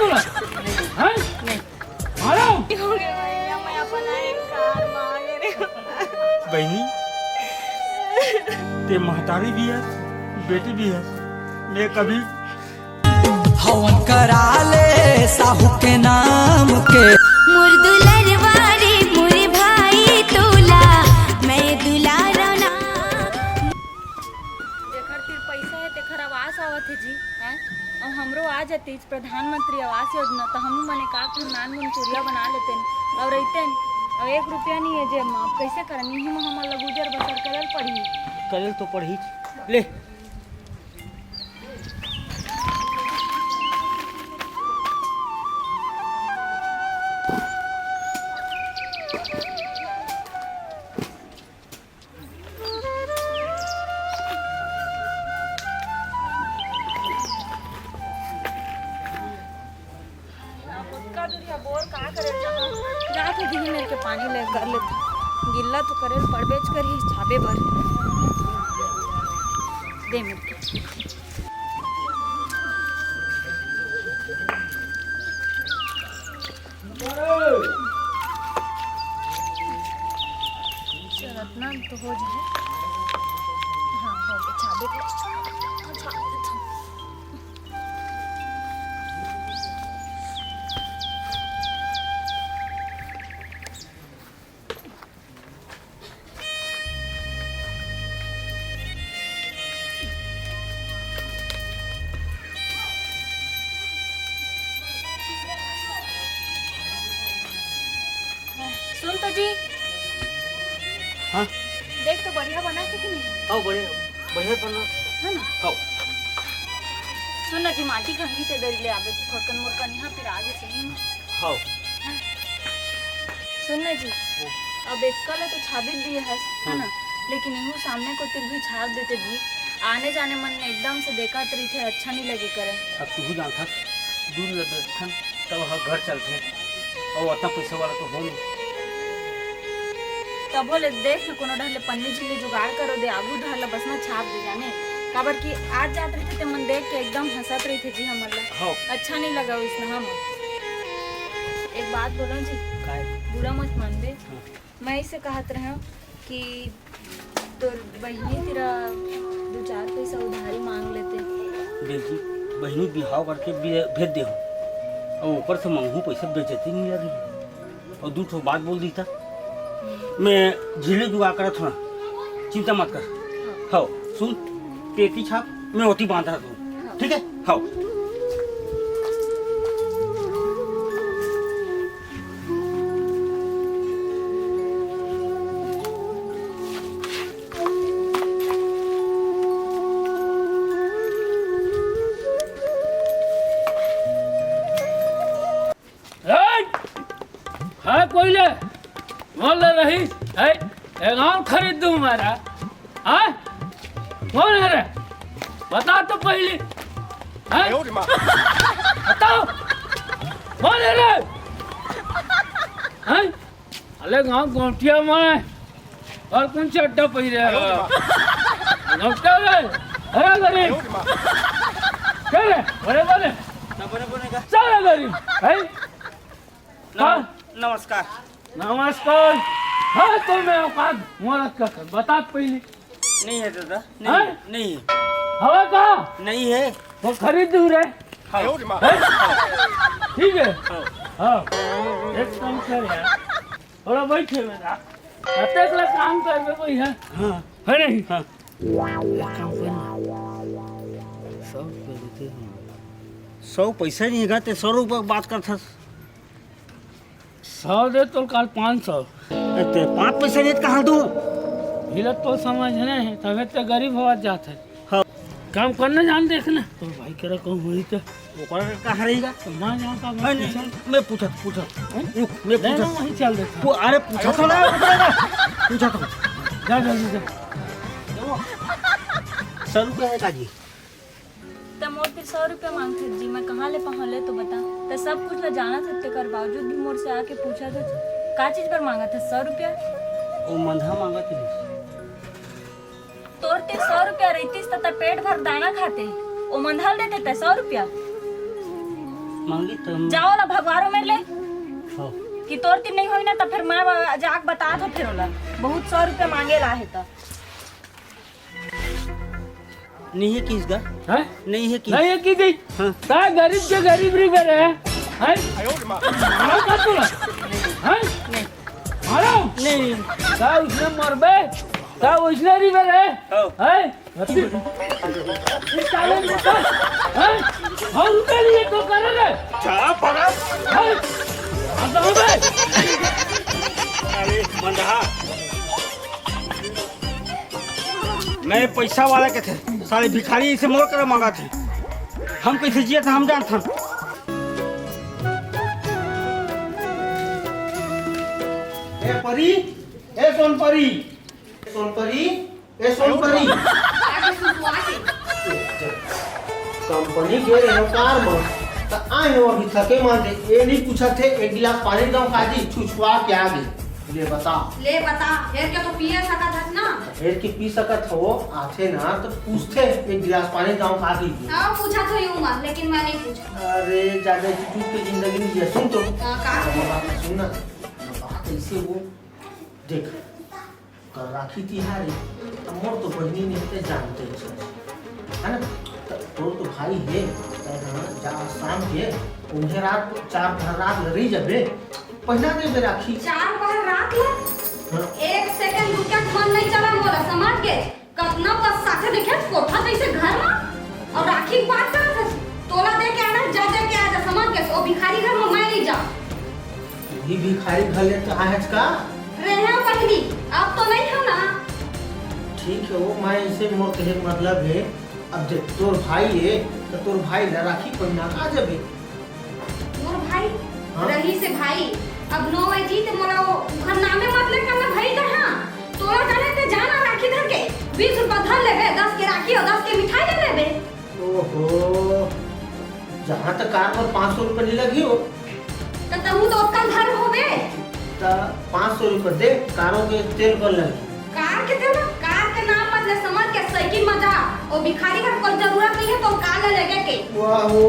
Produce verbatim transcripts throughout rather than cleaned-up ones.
हैं? मारो। हो गया भैया, मैं अपन अहंकार मांगे रे। बहिनी, ते महतारी भी है, बेटी भी है। मैं कभी हवन करा ले साहू के नाम के। मोर दुलरवा रे, मोर भाई तोला, मैं दुलारा ना। जेकर तीर पइसा हे, तेकर आवास आवत हे जी, हैं? अउ हमरो आ जातिस प्रधानमंत्री आवास योजना, त हमू मन एकाक ठन नानमुन कुरिया बना लेतेन। अउ रहितेन, अउ एक रुपया नइ हे जेब म, अब कइसे करन? इही म हमन ल गुजर बसर करे ल पड़ही। करे ल तो पड़ही। ले, अब ओतका दूरिहा बोर का करे जाबो? जाके दिही मेर के पानी ले कर लेथे। गिल्ला तो करे ल पड़बेच करही छाबे बर। दे मेर के। चल, अतना तो हो जाए। हाँ, हो गया, छाबे के। सुन तो जी। हाँ? देख तो बढ़िया बना हे कि नहीं? हाँ, बढ़िया, बढ़िया बना। है ना? हाँ। सुन ना जी, माटी खंगी ते दरी ले आबे, थोड़कन मोरकन यहाँ फिर आगे से ही। हाँ। सुन ना जी, हाँ। अब एतका ला तो छाबे दिए हस, है ना? हाँ। लेकिन इहू सामने कोती ल भी छाब देते जी, आने जाने मन एकदम से देखत रहिथे, अच्छा नहीं लगे करे। अब तुहू जानथस, दूर ले देखथन, तब ह घर चलथे, अउ अतना पइसा वाला तो हो नहीं। तभो ले देख न, कोनो डहर ले पन्नी झिल्ली जुगाड़ करो दे, आगू डहर ला बस ना छाप दे जाने, काबर कि आज जात रहिथे ते मन देख के एकदम हंसत रहिथे जी हमन ला। हाँ। अच्छा नहीं लगा वइसना हम। एक बात बोलो जी, काय? बुरा मत मानबे। हाँ। मैं इसे कहत रहेंव कि तोर बहिनी तेरा दू चार पइसा उधारी मांग लेते। बेटी, बहिनी बिहाव करके बे-, भेज दे हो, अउ ओकर से मंगहूं पइसा, बेइज्जती नहीं लगी। अउ दू ठो बात बोल दी त। मैं झिल्ली जुगाड़ करत हंव, चिंता मत कर। हव, सुन, तेती छाप, मैं ओती बांधत हंव। ठीक है? हव। ए! हाँ, कोई ले, मोर ले रही, ए, ए गाँव खरीद दूँ मैं रे। हाँ? कौन है रे? बता तो पहली। हैं? बताओ। कौन है रे? हैं? अले गाँव गोटिया में अउ कोन चड्डा पहिरे हे? गोटिया रे। अरे गरीब। क्या रे? बड़े बड़े। चल गरीब। हैं? नम-, हाँ? नमस्कार। नमस्कार। हाँ, तो मैं औकात मोर का कर, बता पहली। नहीं है दादा, नहीं हाँ? है, नहीं है। हवा का? नहीं है। वो खरीद दूँ रे। हाँ। हैं? ठीक है। हाँ। हाँ। एक काम कर यार। थोड़ा बैठे मेरा। अतेक ला काम करबे कोई है? हाँ। है नहीं? हाँ। एक काम कर ना। सौ रुपया देते हैं। सौ पैसा नहीं है, ते सौ रुपया की बात करथस। सौ दे तो काल पाँच सौ। ए, ते पाँच पैसा नहीं तो कहाँ दूँ? हिलत तो समझ नहीं है, तबे तो गरीब होवत जात है। हाँ। काम करना जान देखना। तो भाई करा कहूँ हुई तो। ओकर कहाँ रहेगा? तो मैं जाऊँ का नहीं, नहीं, मैं पूछत, पूछत। हैं? रुक, मैं नहीं, पूछत। नहीं, वहीं चल देता। वो, अरे, पूछा था ना, पूछा था। पूछा था। जा, जल्दी जा। सौ रुपया है काजी। त मोर तीर सौ रुपया मांगथे जी, मैं कहाँ ले पाहूँ ले तो बता। त सब कुछ ला जानत हस, तेकर बावजूद भी मोर से आके पूछत हस, का चीज बर मांगत हस सौ रुपया? ओ मंधा मांगत हस। तोर तीर सौ रुपया रहितिस त, त पेट भर दाना खाते, ओ मंधा ल देते त सौ रुपया। मांगी तो हम जाओ ना भगवारो मेर ले। हो। कि तोर तीर नहीं होई ना, त फिर मैं ब-, जाके बतात हूँ फिर ओला। बहुत सौ रुपया मांगे ला हे त। नहीं हे किस गा? हैं? नहीं हे किस? नहीं हे किस? हाँ। का गरीब के गरीब रहिबे रे? हैं? मारो का तोला? हैं? मारो? नहीं। का उसने मरबे? का उसने रहिबे रे? हो। हैं? अति-, इस साले ने तो, हैं? और रुपए लिए तो करे रे। चला पकड़। हैं? आता हूँ बे। अरे मंदहा, मैं पैसा वाला के थे, साले भिखारी से मोर करा मांगा थे। हम कैसे जिया था हम जानत हन। ए परी, ए सोनपरी, ए सोनपरी, ए सोनपरी। आगे सुनवाते। कंपनी गे रहे हो कार में, त आए हो अभी थके मांदे। ए नहीं पूछा थे, एक गिलास पानी दो काजी, छुछुआ के आगे। ले बता। ले बता, हेर के तो पिए सकत हस ना। हेर के पी सकत हो, आथे ना तो पूछते, एक गिलास पानी दो काजी। हाँ, पूछा तो यूं मत, लेकिन मैं नहीं पूछा। अरे, ज्यादा एटीट्यूड की जिंदगी नहीं है। सुन तो। हाँ, का? अब बात सुन ना। बात ऐसे हो, देख, कल राखी तिहार हे, त मोर तो बहिनी नहीं ते जानते हो, है ना? त तोर तो भाई हे, त ना जा शाम के, उन्हें रात को चार भर रात ले रही जाबे, पहना देबे राखी। चार भर रात ले? हाँ। एक सेकंड रुके के मन नहीं चला मोला, समझ गे? कतना पसाथे देखे कोठा तइसे घर मा, अउ राखी के बात करत हस। तोला दे के आना, जा दे के आ जा, समझ गेस, ओ भिखारी घर मा मैं नइ जाव। तू ही भिखारी घर ले तो आए हस का? रहे हो पहिली, अब तो नइ हो ना। ठीक हे, ओ मैं इसे मोर कहे के मतलब हे, अब देख तोर भाई हे, त तोर भाई ला राखी पहिना के आ जाबे। मोर भाई, हाँ? रही से भाई, अब नौ बजी ते मोला वो उखर नामे मत ले करना भाई का, हाँ? तोला जाने ते जाना राखी धर के, बीस रुपया धर लेबे, दस के राखी अउ दस के मिठाई ले लेबे। ओहो, जहाँ तक कार पर पाँच सौ रुपया नहीं लगी हो। त तहू तो ओतका धर होबे। त पाँच सौ रुपया दे, कारों के तेल पर लगी। कार के तेल, कार के नाम मत ले, समझ के साइकिल में जा। ओ भिखारी का कोई जरूरत नहीं है तो कार ले लेगे के। वाह हो।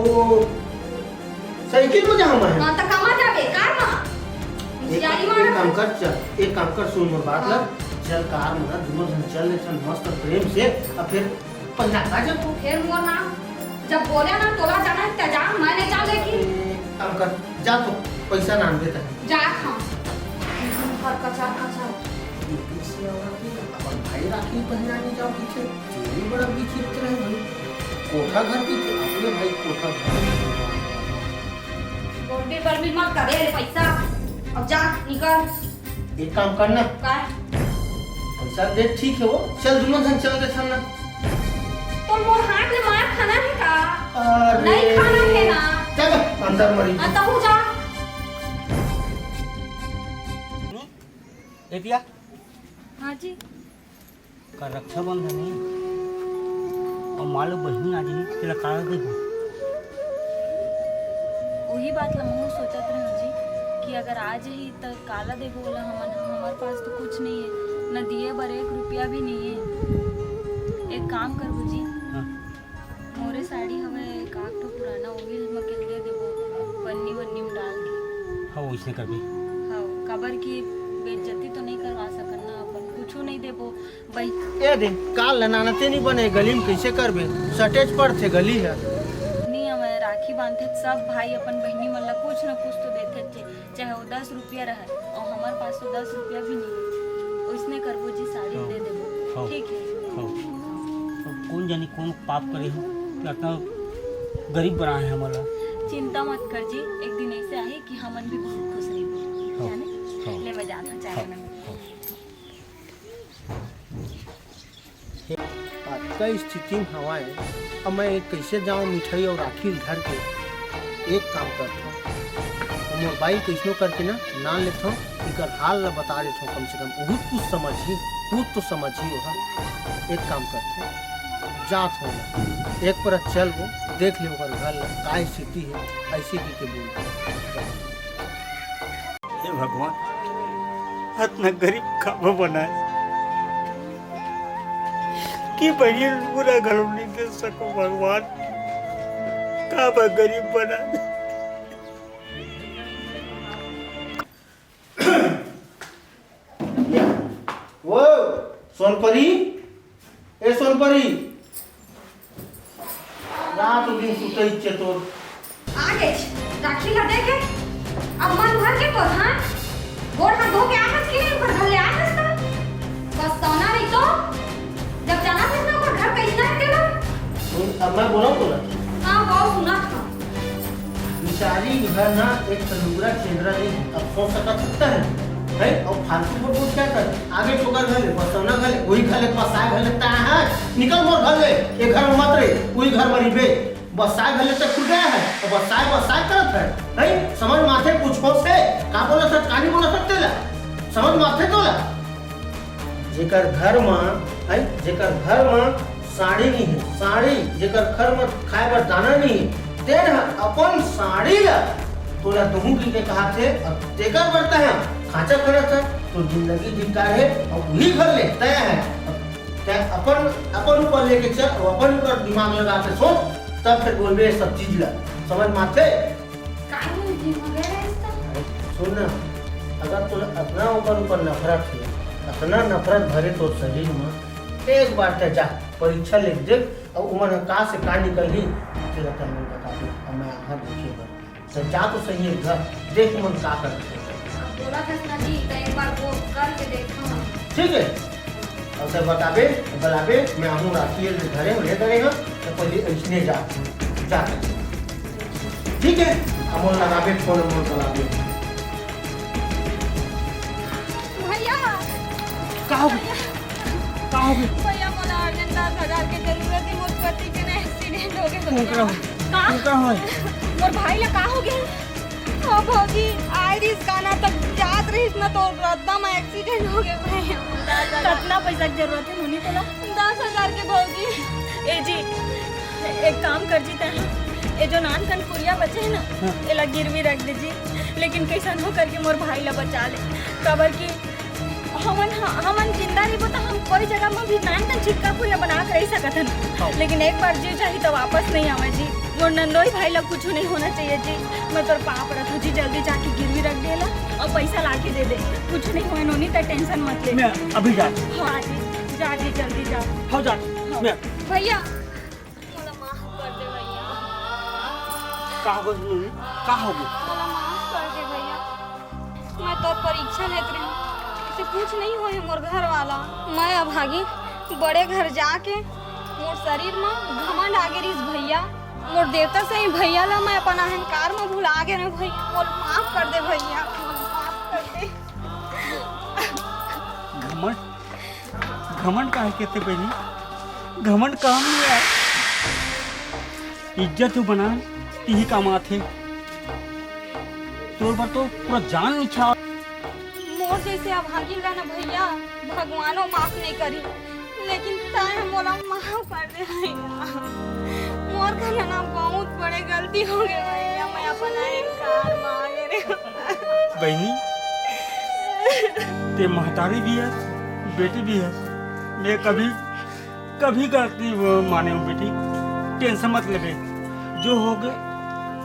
साइकिल में जाऊँ मैं? हाँ, त कमा जाबे, कार में। एक, होशियारी एक मार। काम कर, चल, एक काम कर, सुन मोर बात ला। हाँ। चल कार में ना, दोनों जन चल ले, चल मस्त प्रेम से, अब फिर पहिला का जब फिर मोर नाम, जब बोले ना, तोला जाना है, त जा, मैं नहीं जा लेकिन। एक काम कर, जा तो, पैसा नान देता है। जा खा। हर कचर कचर। ये कैसे औरत है? अपन भाई राखी पहिना नहीं जाओ पीछे। चोरी बड़ा विचित्र है भाई। कोठा घर की थी, अपने भाई कोठा घर। बोलबे बलबे मत करे रे पैसा। अब जा, निकल। एक काम करना। काय? पैसा दे, ठीक है वो। चल, दोनों जन चल दे, चल ना। तो मोर हाथ में मार खाना है का? अरे। नहीं खाना है ना। चल, अंदर मरी। आ, तहू जा। ए पिया। हाँ जी। का रक्षाबंधन हे, अउ मान लो बहिनी आ जाही, तेला काला देबो? वही बात ला महू सोचत रहेंव जी कि अगर आ जाही, त काला देबो ओला हमन ह? हमर पास तो कुछ नहीं है, न दिए बर एक रुपया भी नहीं है। एक काम करबो जी, हाँ। मोरे साड़ी हवय, एक आध ठो पुराना, ओही ल मकेल दे देबो, पन्नी वन्नी म डाल के। हाँ, वइसने करबे। हाँ, काबर कि बेइज्जती तो नहीं करवा सकन ना अपन, कुछू नहीं देबो। ए दे, काल ल नानते नहीं बने, गली म कइसे करबे? सटेज पड़थे गली ह। नहीं, हवय राखी बांधथे, सब भाई अपन बहिनी मन ला कुछ न कुछ तो देथे चे। चाहे वो दस रुपया रहे, अउ हमर पास तो दस रुपया भी नहीं है। ओइसने करबो जी, साड़ी हाँ। दे देबो। हाँ। ठीक है। हाँ। अब कौन जानी कौन पाप करे हो, कि इतना गरीब बनाए हैं हमला। चिंता मत कर जी, एक दिन ऐसे आही कि हमन भी बहुत खुश रहिबो। हाँ। जाने? हाँ। ले बजा दो चाय हाँ। बना। हाँ। अतका स्थिति म हवय, अब मैं कइसे जांव मिठाई अउ राखी ल धर के? एक काम करथंव, मोर बाई कइसनो करके ना नान लेथंव, एकर हाल ल बता देथंव, कम से कम ओहू कुछ समझही, कुछ तो समझही ओहा। एक काम करथंव, जात हंव मैं, एक परत चल वो, देख ले ओकर घर ल, का स्थिति हे, अइसे कहिके बोल। हे भगवान, अतना गरीब काबर बनाए कि बहिनी ल पूरा घलो नहीं दे सको भगवान, काबर गरीब बनाए। वो सोनपरी, ए सोनपरी, रात दिन सुतई चे तोर। आ गे, राखी ला दे के। अब मन भर के तोर, हाँ? गोड़ हाथ धो के आ हस कि नहीं? ओकर घर ले आ हस त? बस सोना नहीं तो। जब जाना था ना, ओकर घर कैसे ना तेरा? सुन, अब मैं बोला तोला। हाँ, वो सुना था। बिचारी घर ना एक ठन लुगरा चेंदरा नहीं है, अब सो सकत सकता है, है? और फालतू को कुछ क्या कर? आगे चोकर घर ले, बसौना घर ले, वही घर ले, बसाए घर ले, ता है, निकल मोर घर ले, ये घर में मत रहे, वही घर में रहिबे। बसाए घर ले तक खुल गया है, और बसाए, बसाए करत है, है? समझ माथे कुछ होश है, का बोला था, का नहीं बोला था तेला? समझ माथे तोला? जेकर घर म, है, जेकर घर म साड़ी नहीं है, साड़ी, जेकर घर म खाए बर दाना नहीं है, तेन ह अपन साड़ी ला तोला दूहूं कहिके कहाथे, अब तेकर बर तैं ह खांचा करत ह, तोर जिंदगी बेकार हे, अउ उही घर ले तैं ह, अब तैं अपन, अपन ऊपर लेके चल, अउ अपन ऊपर दिमाग लगा के सोच, तब फिर बोलबे ये सब चीज ला, समझ माथे? काहे नहीं वगैरह इस तरह? अरे, सुन ना, अगर तोला अतना ओकर ऊपर नफरत हे, अतना नफरत भरे तोर शरीर म, एक बार तैं जा, परीक्षा लिख दे, अउ उमन ह का से का निकलही, तेला तैं मोला बता दे, अउ मैं आहां देखे बर। तैं जा तो सही एक घर, देख उमन का करथे। अब बोला था ना जी, तो एक बार वो करके देखा हम। ठीक है? अउ तैं बताबे, बलाबे, मैं आहूं राखी ले धरे, ले धरे हंव, तैं पहले अइसने जा, जा। ठीक है? अब मोला लगाबे फोन, मोला बलाबे। भैया! का हो गे? का हो गे? भैया, मोला urgent दस हजार के जरूरत हे, मोर पति के ना accident हो गे। का? का हो? मोर भाई ला का हो गे? ओ भौजी, आए रिहिस गाना तक जात रिहिस ना, तो रद्दा में accident हो गे भैया। कतना पैसा के जरूरत हे नोनी तोला? दस हजार के भौजी। ए जी, एक काम कर जी तैं, ए जो नानकन पुरिया बचे हे ना, हाँ। एला गिरवी रख दे जी, लेकिन कैसन हो करके मोर भाई ला बचा ले, काबर कि हमन ह-, हमन जिंदा रहिबो त हम कोई जगह म भी नानकन छिटका पुरिया बना के रहि सकत हन। हाँ। लेकिन एक बार जी जाही त वापस नहीं आवे जी। मोर नंदोई भाई ला कुछ नहीं होना चाहिए जी। मैं तोर पाँव परत हूँ जी, जल्दी जाके गिरवी रख दे ला अउ पैसा ला के दे दे। कुछ नहीं होए नोनी, तैं tension मत ले। मैं अभी जात हूँ। हाँ जी, जा जी, जल्दी जा। हाँ, जात हूँ। हाँ। मैं भैया, मोला माफ कर दे भैया। का हो गे नोनी? का हो गे? मोला माफ कर दे भैया। मैं तोर परीक्षा लेत रही हूँ। इसे कुछ नहीं होए मोर घर वाला। मैं अभागी बड़े घर जाके मोर शरीर म घमंड आ गे रिहिस भैया। मोर देवता सही भैया ला मैं अपन अहंकार म भुला गे रेहेंव भैया। मोला माफ कर दे भैया, मोला माफ कर दे। घमंड? घमंड काहे कहिथे बहिनी? घमंड काम नहीं आय। इज्जत तो बना, तिही काम आथे। तोर बर तो पूरा जान निछावर। मोर जइसे अभागिन ला ना भैया, भगवानो माफ नहीं करी, लेकिन तैं मोला माफ कर दे भैया। मोर करा ना बहुत बड़े गलती हो गे भैया, मैं अपन अहंकार म आ गे रेहेंव। बहिनी, तैं महतारी भी हस, बेटी भी हस। मैं कभी, कभी गलत नहीं माने हूँ बेटी, tension मत लेबे, जो हो गे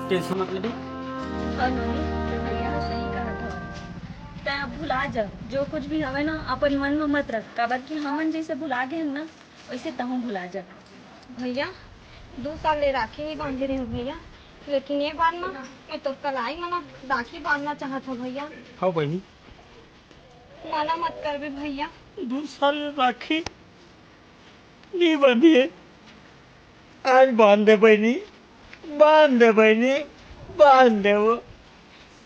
tension मत लेबे। हाँ नोनी, तोर भैया ह सही कहत हवय। तैं अब भुला जा, जो कुछ भी हवय ना, अपन मन म मत रख, काबर कि हमन जइसे भुला गे हन ना, वइसे तहूँ भुला जा। भैया, दू साल ले राखी नहीं बांधे रेहेंव भैया, लेकिन ये बार ना मैं तोर कलाई म ना राखी बांधना चाहत हंव भैया। हाँ बहिनी। मना मत करबे भैया। दू साल ले राखी नहीं बांधे। आज बांध दे बहिनी, बांध दे बहिनी, बांध दे वो।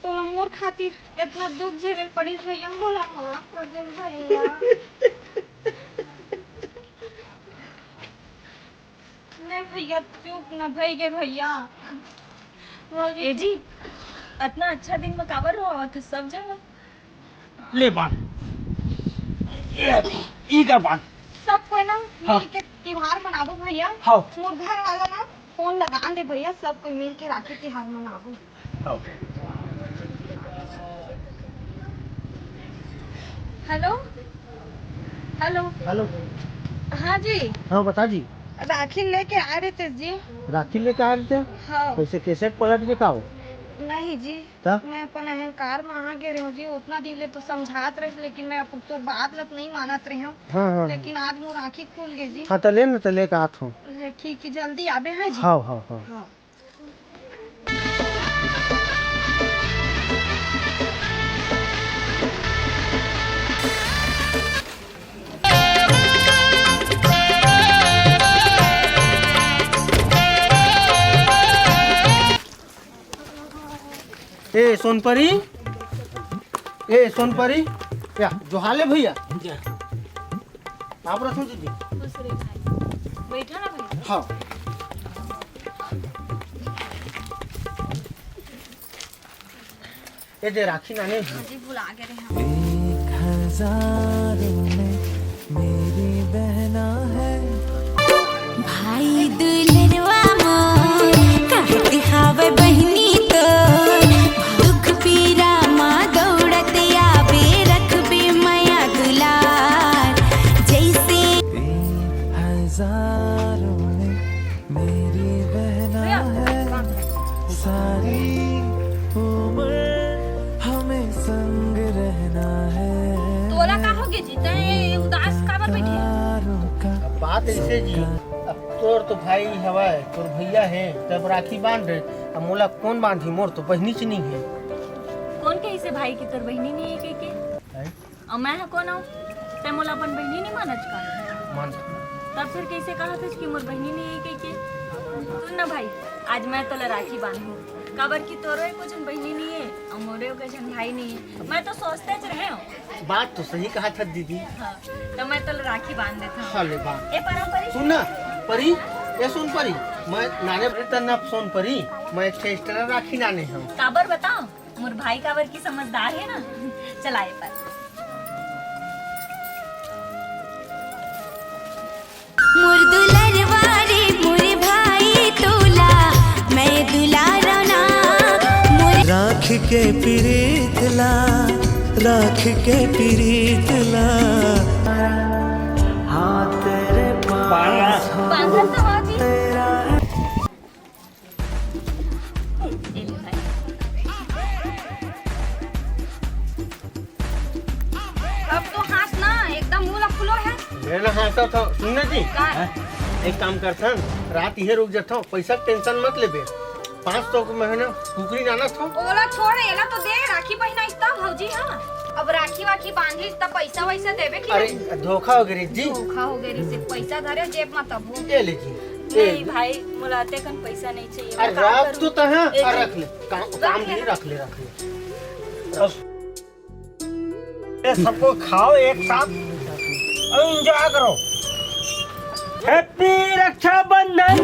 तोला मोर खातिर इतना दुख झेले पड़िस भैया, मोला माफ कर दे भैया। नहीं भैया, चुप ना भई गे भैया। भौजी ए जी, अतना अच्छा दिन में काबर रोवत हस सब झन? ले बांध। ए, ई कर बांध। सब कोई ना हाँ। मिल के तिहार मनाबो भैया। हाँ। मोर घर वाला ना फोन लगा दे भैया, सब कोई मिल के राखी तिहार मनाबो। हाँ। Hello, hello. हेलो। हाँ जी। हाँ, बता जी। राखी लेके आए रहे थे जी। राखी लेके आए रहे थे? हाँ। कैसे कैसेट पलट के का हो? नहीं जी, त? मैं अपन अहंकार म आ गे रहेंव जी। उतना दिन ले तो समझात रहिस, लेकिन मैं अपन तोर बात ल तो नहीं मानत रहेंव। हाँ, हाँ। लेकिन आज मोर आँखी खुल गे जी। हाँ, त ले न, त लेके आत हँव। ले, ठीक हे, जल्दी आबे, हाँ जी। हाँ, हाँ, हाँ। हाँ। ए सोनपरी, ए सोनपरी, या जोहार ले भैया। आप रखो दीदी। खुश रहे भाई। बैठा ना भाई। हाँ। ए दे राखी नाने। हाँ जी, भुला गे रहे हम। एक हजार में मेरी बहना है। भाई दुलरवा मोर, कहत हावय बहिनी तोर, दुख पीरा मा दौड़त आबे, रखबे मया दुलार, जैसे तीन हजारों में मेरी बहना है, सारी उम्र हमें संग रहना है। तोला का होगे जी, तैं उदास काबर बैठे? तारों का अब बात ऐसे जी, अब तोर तो भाई हवय, तोर भैया हे, तब राखी बांध रहे, अब मोला कौन बांधी, मोर तो बहिनी च नहीं है। कौन कहिसे भाई कि तोर बहिनी नहीं है कह के? हैं? अउ मैं ह कोन अउ? तैं मोला अपन बहिनी नहीं मानच का? मान सकता। तब फिर कैसे कहत हस कि मोर बहिनी नहीं है कह के? सुन ना भाई, आज मैं तोला राखी बांधहूँ, काबर कि तोरो एको झन बहिनी नहीं है, अउ मोरो एको झन भाई नहीं है। मैं तो सोचते च रहे हूँ। बात तो सही कहा था दीदी। हाँ, तो मैं तोला राखी बांध देता हूँ। हाँ, ले बांध। ए परम परी। सुन ना, परी, ए सुन परी, मैं नाने बड़े तन्ना सोन परी, मैं एक ठे extra राखी नाने हूँ। काबर बताओ? मोर भाई काबर की समझदार है ना। चला ए पर। मोर दुलरवा रे मोर भाई तोला, मैं दुलारव ना मोर राख के पिरीत ला, राख के पिरीत ला। हाँ, तेरे पास हो बांधन तो हो जी। तेरा अब तो हाथ ना एकदम मुंह ला फुलो है। मेरा हाथ तो सुन ना जी। का? हैं? एक काम करथन, रात इहे रुक जाथो, पैसा के tension मत लेबे। पाँच सौ के महीना कुकरी नानत हो। ओला छोड़, एला तो दे, राखी पहिनाइस त भौजी, हाँ। अब राखी वाखी बांधिस त पैसा वैसा देबे कि अरे, नहीं? धोखा हो गे रे जी। धोखा हो गे रे, से पैसा धरे जेब में तब हो। ये ले जी। नहीं भाई, मोला अतेकन पैसा नहीं चाहिए। अरे, मैं का रख करूँ? तू तो हाँ, ए, अरे, रख ले। काम, काम नहीं, रख ले, रख ले। ए, सबको खाओ एक साथ और enjoy करो। Happy रक्षाबंधन।